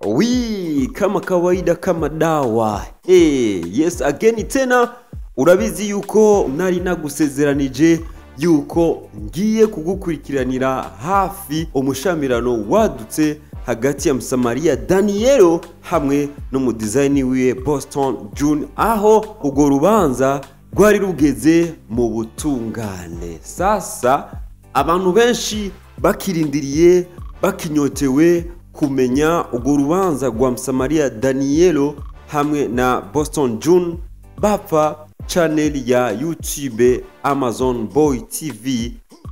Oui, kama kawaida, kama dawa. Hey, yes again tena urabizi yuko nari nagusezeranije yuko ngiye kugukurikiranira hafi umushamirano wadutse hagati ya Msamaria Danielo hamwe n'umudesign wiwe Boston June, aho ugo rubanza rwari rugeze mu butungane. Sasa abantu benshi bakirindiriye bakinyotewe kumenya ugo rubanza rwa Msamaria Danielo hamwe na Boston June bapfa channel ya YouTube Amazon Boy TV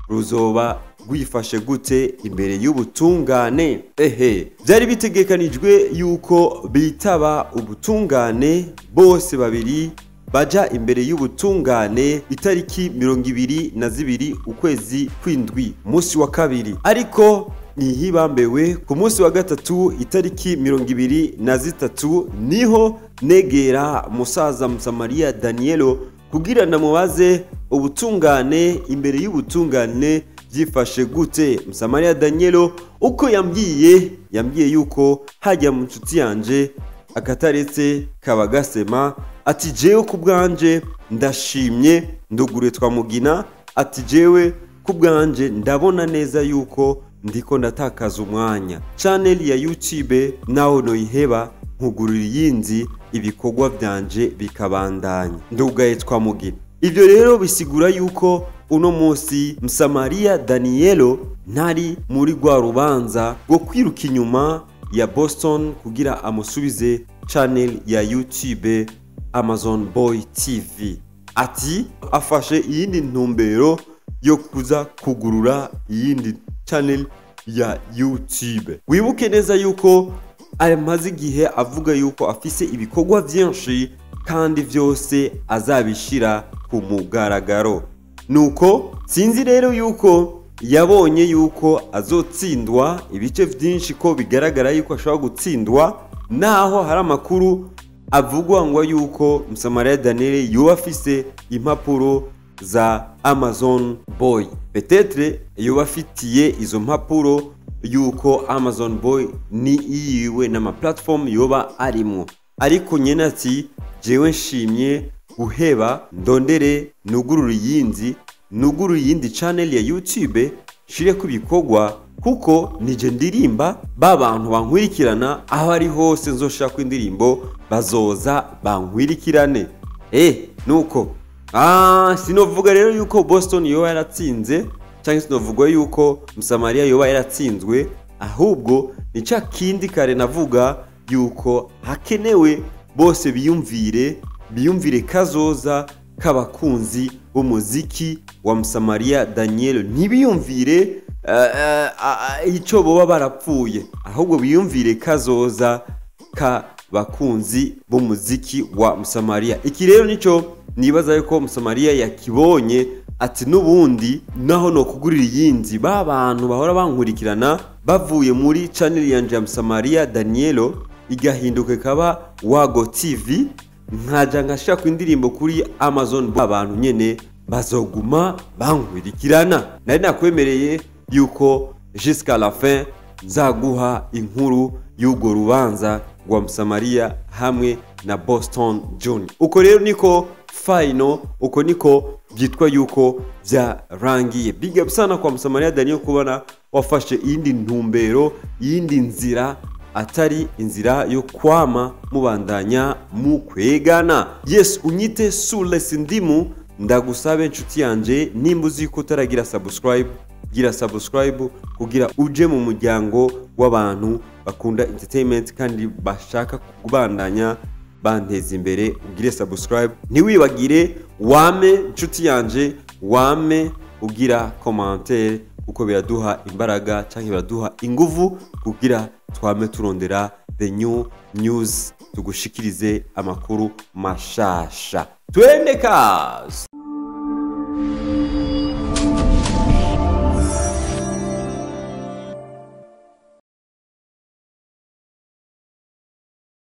ruzoba rwifashe gute imbere y'ubutungane. Ehe, byari bitegekanijwe yuko bitaba ubutungane bose babiri baja imbere y'ubutungane itariki 22 ukwezi kwindwi munsi wa kabiri, ariko ntihibambewe ku munsi wa gatatu itariki 23 niho negera musaza Msamaria Danielo kugira ndamubaze ubutungane imbere y'ubutungane byifashe gute. Msamaria Danielo uko yambwiye yuko hajya mu nshuti yanje akataretse kabagasema, ati jewe kubwanje ndashimye ndugure Twamugina, ati jewe kubwanje ndabona neza yuko ndiko ndatakaza umwanya, channel ya YouTube naho noyiheba nkugurura iyindi ibikorwa byanje bikabandanya, ndugaye Twamugina. Ivyo rero bisigura yuko uno munsi Msamaria Danielo ntari muri rwa rubanza rwo kwiruka inyuma ya Boston kugira amusubize channel ya YouTube Amazon Boy TV, ati afashe iyindi ntumbero yo kuza kugurura iyindi channel ya YouTube. Wibuke neza yuko amaze igihe avuga yuko afise ibikorwa byinshi kandi vyose azabishira ku mugaragaro. Nuko sinzi rero yuko yabonye yuko azotsindwa ibice byinshi, ko bigaragara yuko ashobora gutsindwa, naho hari amakuru avugwa ngo yuko Msamaria Daniel yoba afise impapuro za Amazon Boy, peut-être yoba afitiye izo mpapuro yuko Amazon Boy ni iyiwe n'ama platform yoba arimo, ariko nyene ati jewe nshimye guheba ndondere nugurura iyindi channel ya YouTube shire ku bikorwa, kuko nije ndirimba ba bantu bankwirikirana aho ari hose nzoshaka indirimbo bazoza bankwirikirane. Nuko sinovuga rero yuko Boston yoba yaratsinze cyangwa sinovuga yuko Msamaria yoba yaratsinzwe, ahubwo ni ca kindi kare navuga yuko hakenewe bose biyumvire kazoza k'abakunzi b'umuziki wa Msamaria Daniel, ntibiyumvire icyo boba barapfuye, ahubwo biyumvire kazoza k'abakunzi b'umuziki wa Msamaria. Iki rero nico nibaza yuko Msamaria yakibonye, ati nubundi naho no kugurira iyindi ba bantu bahora bankurikirana bavuye muri channel yanje ya Msamaria Danielo igahinduka kaba Wago TV, nkaja nkashaka indirimbo kuri Amazon, abantu nyene bazoguma bankurikirana. Nari nakwemereye yuko jusqu'à la fin nzaguha inkuru y'ugo rubanza rwa Msamaria hamwe na Boston June. Uko rero niko final, uko niko byitwa yuko byarangiye. Big up sana kwa Msamaria Daniel kubona wafashe iyindi ntumbero, iyindi nzira atari inzira yo kwama mubandanya mu kwegana. Yes, unyite Sules Ndimu, ndagusabe inshuti yanje nimba uzi ko utaragira subscribe, gira subscribe kugira uje mu muryango w'abantu bakunda entertainment kandi bashaka kubandanya banteza imbere. Ugire subscribe, ntiwibagire wame inshuti yanje, wame ugira commentaire kuko biraduha imbaraga cyangwa biraduha inguvu kugira twame turondera the new news, tugushikirize amakuru mashasha. Twende kazi.